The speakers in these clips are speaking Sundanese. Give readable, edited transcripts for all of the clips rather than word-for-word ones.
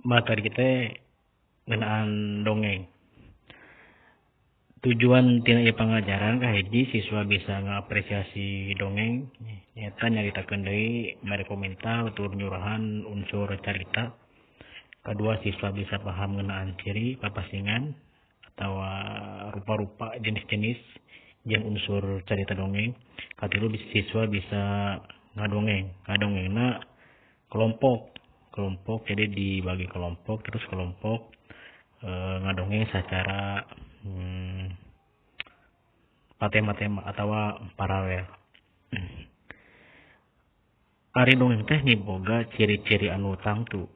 Materi kita ngeunaan dongeng. Tujuan tina ieu pangajaran, kahiji, siswa bisa ngapresiasi dongeng, nyaeta nyaritakeun deui, mere komentar tur nyuruhan unsur carita. Kadua, siswa bisa paham ngeunaan ciri papasingan atawa rupa-rupa, jenis-jenis jeung unsur carita dongeng. Katilu, siswa bisa ngadongeng. Ngadongengna kelompok kelompok, jadi dibagi kelompok, terus kelompok ngadongeng secara tema-tema atau paralel. Ari dongeng teh miboga ciri-ciri anu tangtu.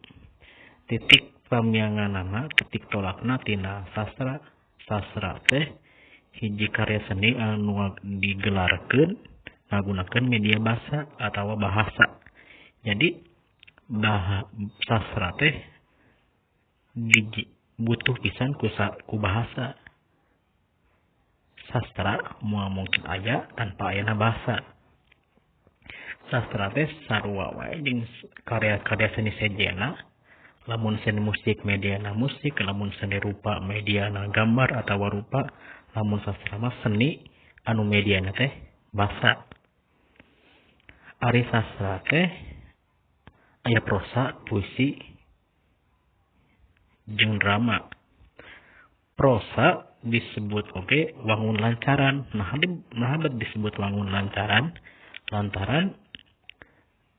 Titik pamianganana, titik tolakna tina sastra. Sastra teh hiji karya seni anu digelarkeun ngagunakeun media basa atau bahasa. Jadi sastra teh butuh pisan ku bahasa. Sastra moal mungkin aya tanpa ayana bahasa. Sastra teh sarua wae jeung karya-karya seni sejenna. Lamun seni musik, mediana musik. Lamun seni rupa, mediana gambar atau rupa. Lamun sastra mah seni anu mediana teh basa. Ari sastra teh aya prosa, puisi, jeung drama. Prosa disebut oge wangun lancaran. Nah, disebut wangun lancaran lantaran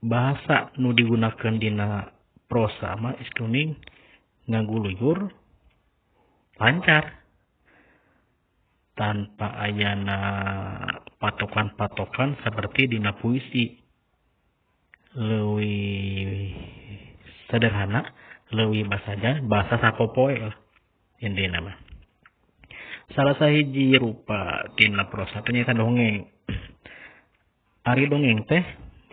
bahasa nu digunakan dina prosa mah istuning ngaguluyur lancar tanpa ayana patokan-patokan seperti dina puisi. Leuwih sederhana, leuwih basaja, bahasa sapopoe lah intina mah. Salah sahiji rupa tina prosa teh nyaeta dongeng. Ari dongeng teh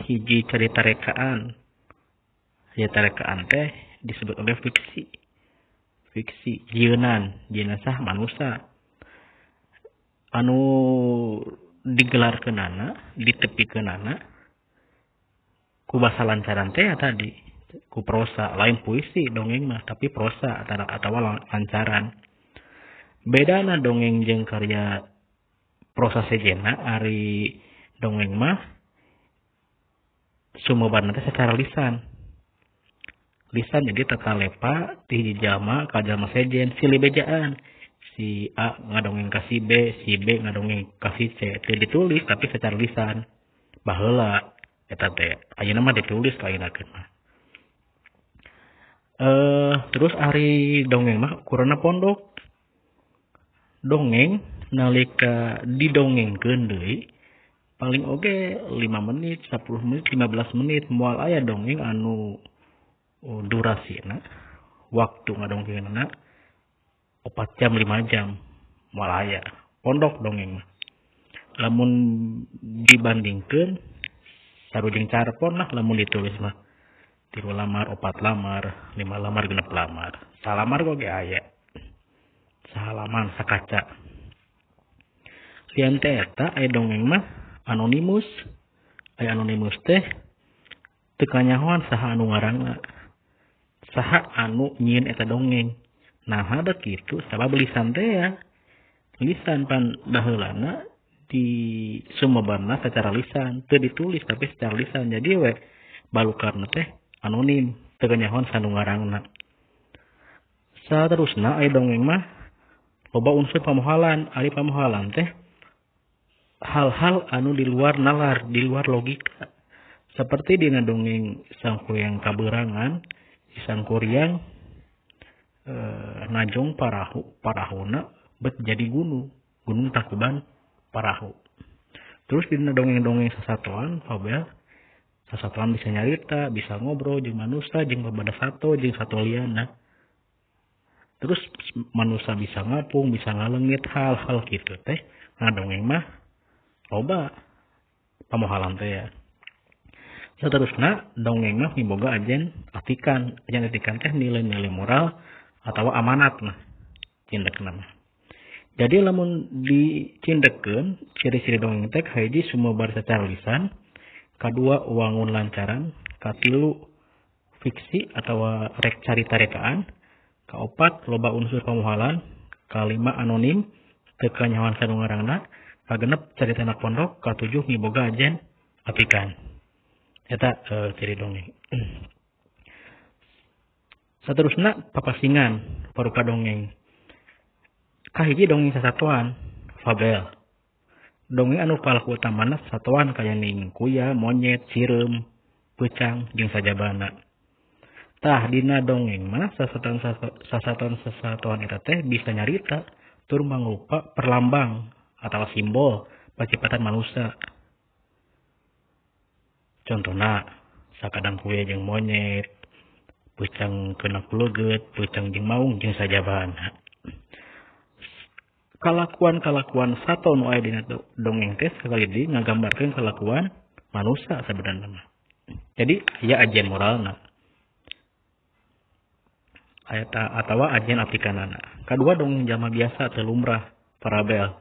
hiji cerita rekaan. Cerita rekaan teh disebut oleh fiksi, fiksi jieunan, jieunan sah manusa anu digelarkeunana, ditepikeunana ku basa lancaran teh tadi, ku prosa. Lain puisi dongeng mah, tapi prosa atau lancaran. Bedana dongeng jeung karya prosa sejenna, ari dongeng mah sumebarna teh secara lisan lisan, jadi tetalepa ti hiji jalma ka jalma sejen, silih bejaan. Si A ngadongeng ka si B, si B ngadongeng ka si C, teu ditulis, tapi secara lisan. Baheula eta teh, ayeuna mah ditulis ayeuna mah. Terus ari dongeng mah ukuranna pondok. Dongeng nalika didongengkeun deui paling oge 5 menit, 10 menit, 15 menit. Moal aya dongeng anu durasina, waktu ngadongengna 4 jam, 5 jam, moal aya. Pondok dongeng mah lamun dibandingkeun sarua carpon lah. Lamun ditulis mah 3 lambar, 4 lambar, 5 lambar, 6 lambar, salambar oge aya, sahalaman, sakaca. Lian teh eta, aya dongeng mah anonimus. Aya anonimus teh teu kanyahoan saha anu ngarangna, saha anu nyieun eta dongeng. Nah, ada kitu sabab lisan teh ya. Lisan pan baheulana di sumebarna secara lisan, teu ditulis, tapi secara lisan. Jadi we balukarna teh anonim, teu kanyahoan saha nu ngarangna. Saterusna, aya dongeng mah loba unsur pamohalan. Ari pamohalan teh hal-hal anu di luar nalar, di luar logika. Seperti dina dongeng Sangkuriang Kabeurangan, si Sangkuriang najong parahu, parahuna bet jadi gunung, gunung Tangkuban Parahu. Terus dina dongeng-dongeng sasatoan, fabel, sasatoan bisa nyarita, bisa ngobrol jeung manusia, jeung babada sato, jeung sato liana. Terus manusia bisa ngapung, bisa ngalengit, hal-hal gitu teh. Nah, dongeng mah loba pamohalan teh ya. Seterusnya, dongeng mah miboga ajen atikan. Ajen atikan teh nilai-nilai moral atau amanat mah cindekna mah. Jadi lamun dicindekkeun ciri-ciri dongeng teh, hiji, sumebar secara lisan, kadua, wangun lancaran, katilu, fiksi atau rek carita rekaan. Kaopat, loba unsur pamohalan. Kalima, anonim, teu kanyahoan saha nu ngarangna. Kagenep, caritana pondok. Katujuh, miboga ajen apikan. Eta ciri dongeng. Saterusna papasingan parupa dongeng. Kahiji, dongeng sasatoan, fabel. Dongeng anu palaku utamana sasatoan kaya ning kuya, monyet, sireum, peucang jeung sajabana. Tah, dina dongeng mah sasatoan sasatoan sasatoan eta teh bisa nyarita tur mangrupa perlambang atau simbol pacipatan manusia. Contohna sakadang kuya jeung monyet, peucang kena ku leugeut, peucang jeung maung jeung sajabana. Kalakuan-kalakuan sato nu aya dina dongeng teh sakali deui ngagambarkeun kalakuan manusia sabenerna mah. Jadi aya ajian moralna. Aya atawa ajian apikanana. Kadua, dongeng jalma biasa teu lumrah, parabel.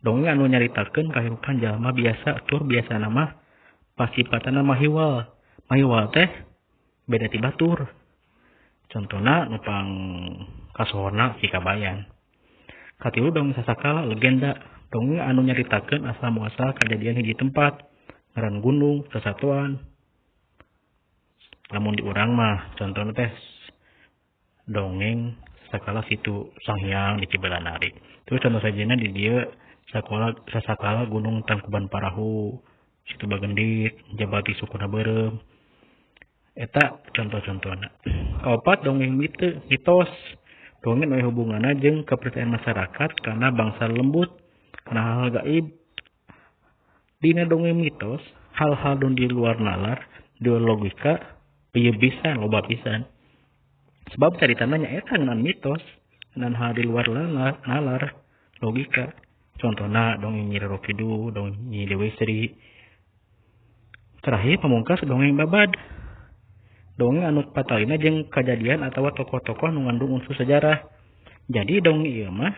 Dongeng anu nyaritakeun kahirupan jalma biasa tur biasana mah pasipatanna mahiwal. Mahiwal teh beda ti batur. Contohna nu pang kasohorna si Kabayan. Katilu, dongeng sasakala, legenda. Dongeng anu nyaritakeun asal muasal kajadian hiji tempat, ngaran gunung, sasatoan. Lamun di urang mah contohna teh dongeng sakala Situ Sanghyang di Cibalanari. Terus contoh sajena di dieu sakola sasakala Gunung Tangkuban Parahu, Situ Bagendit, Jabati Sukuna Beureum. Eta contoh-contohna. Kaopat, dongeng mite, mitos. Dongeng anu hubunganna jeung kepercayaan masyarakat karena bangsa lembut, karena hal-hal gaib. Dina dongeng mitos, hal-hal nu di luar nalar, di luar logika, ieu pisan, loba pisan. Sebab caritana nyaeta ngeunaan mitos, ngeunaan hal di luar nalar, nalar logika. Contohna dongeng Nyi Roro Kidul, dongeng Nyi Dewi Sri. Terakhir, pamungkas, dongeng babad. Dongeng anu patalina jeung kajadian atawa tokoh-tokoh nu ngandung unsur sejarah. Jadi dongeng ieu mah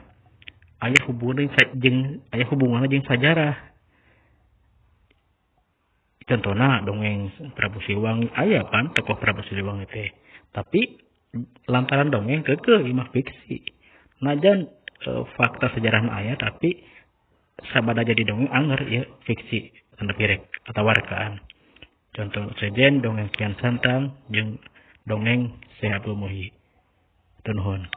aya hubunganna jeung sajarah. Contohna dongeng Prabu Siliwangi, aya pan tokoh Prabu Siliwangi teh. Tapi lantaran dongeng keukeuh ieu mah fiksi. Najan fakta sejarahna aya, tapi sabada jadi dongeng anger ieu fiksi tanda pirek atawa rekaan. Contoh sejen dongeng Kian Santang jeung dongeng Syekh Abdul Muhyi. Nuhun.